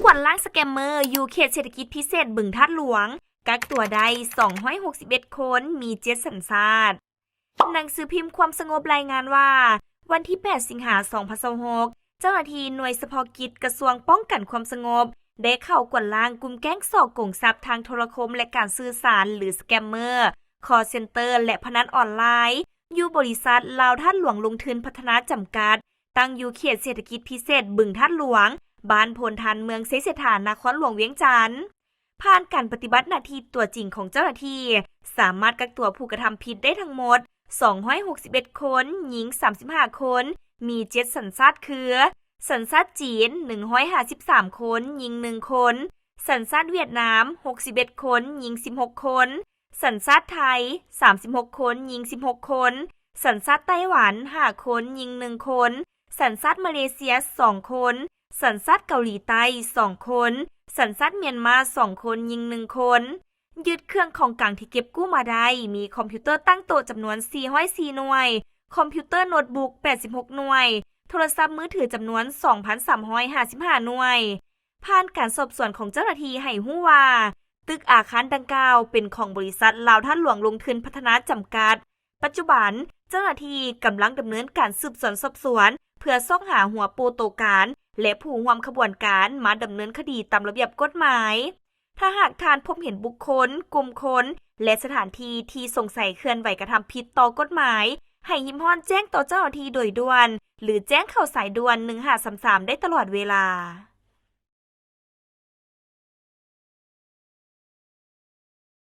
ກວດລ້າງສະແກມເມີຢູ່ເຂດເສດຖະກິດພິເສດບຶງທາດຫຼວງ ກັກຕົວໄດ້ສອງຮ້ອຍຫົກສິບເອັດຄົນ, ມີເຈັດສັນຊາດ. ໜັງສືພິມຄວາມສະຫງົບລາຍງານວ່າ ວັນທີແປດ ສິງຫາ ສອງພັນຊາວຫົກ ເຈົ້າໜ້າທີ່ໜ່ວຍສະເພາະກິດກະຊວງປ້ອງກັນຄວາມສະຫງົບ ໄດ້ເຂົ້າກວດລ້າງກຸ່ມແກ້ງສໍ້ໂກງຊັບທາງໂທລະຄົມ ແລະ ການສື່ສານ ຫຼື ສະແກມເມີ, ຄອລເຊັນເຕີ ແລະ ພະນັນອອນລາຍ ຢູ່ບໍລິສັດລາວທາດຫຼວງລົງທຶນພັດທະນາຈຳກັດ ຕັ້ງຢູ່ເຂດເສດຖະກິດພິເສດບຶງທາດຫຼວງ, ບ້ານໂພນທັນ, ເມືອງໄຊເສດຖາ, ນະຄອນຫຼວງວຽງຈັນ. ຜ່ານການປະຕິບັດໜ້າທີ່ຕົວຈິງຂອງເຈົ້າໜ້າທີ່, ສາມາດກັກຕົວຜູ້ກະທຳຜິດໄດ້ທັງໝົດສອງຮ້ອຍຫົກສິບເອັດຄົນ, ຍິງສາມສິບຫ້າຄົນ, ມີເຈັດສັນຊາດຄື ສັນຊາດຈີນ ໜຶ່ງຮ້ອຍຫ້າສິບສາມຄົນ, ຍິງໜຶ່ງຄົນ, ສັນຊາດຫວຽດນາມ ຫົກສິບເອັດຄົນ, ຍິງສິບຫົກຄົນ, ສັນຊາດໄທ ສາມສິບຫົກຄົນ, ຍິງສິບຫົກຄົນ, ສັນຊາດໄຕ້ຫວັນ ຫ້າຄົນ, ຍິງໜຶ່ງຄົນ, ສັນຊາດມາເລເຊຍ ສອງຄົນ, ສັນຊາດເກົາຫຼີໃຕ້ ສອງຄົນ, ສັນຊາດມຽນມາ ສອງຄົນ, ຍິງໜຶ່ງຄົນ. ຍຶດເຄື່ອງຂອງກາງທີ່ເກັບກູ້ມາໄດ້ ມີຄອມພິວເຕີຕັ້ງໂຕະຈຳນວນສີ່ຮ້ອຍສີ່ໜ່ວຍ, ຄອມພິວເຕີໂນດບຸກ ແປດສິບຫົກໜ່ວຍ, ໂທລະສັບມືຖືຈຳນວນສອງພັນສາມຮ້ອຍຫ້າສິບຫ້າໜ່ວຍ. ຜ່ານການສອບສວນຂອງເຈົ້າໜ້າທີ່ໃຫ້ຮູ້ວ່າ ຕຶກອາຄານດັ່ງກ່າວເປັນຂອງບໍລິສັດລາວທາດຫຼວງລົງທຶນພັດທະນາຈຳກັດ. ປັດຈຸບັນ, ເຈົ້າໜ້າທີ່ກຳລັງດຳເນີນການສືບສວນສອບສວນ ເພື່ອຊອກຫາຫົວໂປໂຕການ ແລະ ຜູ້ຮ່ວມຂະບວນການມາດຳເນີນຄະດີຕາມລະບຽບກົດໝາຍ. ຖ້າຫາກທ່ານພົບເຫັນບຸກຄົນ, ກຸ່ມຄົນ ແລະ ສະຖານທີ່ທີ່ສົງໄສເຄື່ອນໄຫວກະທຳຜິດຕໍ່ກົດໝາຍ, ໃຫ້ຮີບຮ້ອນແຈ້ງຕໍ່ເຈົ້າໜ້າທີ່ໂດຍດ່ວນ ຫຼື ແຈ້ງເຂົ້າສາຍດ່ວນ ໜຶ່ງຫ້າສາມສາມ ໄດ້ຕະຫຼອດເວລາ.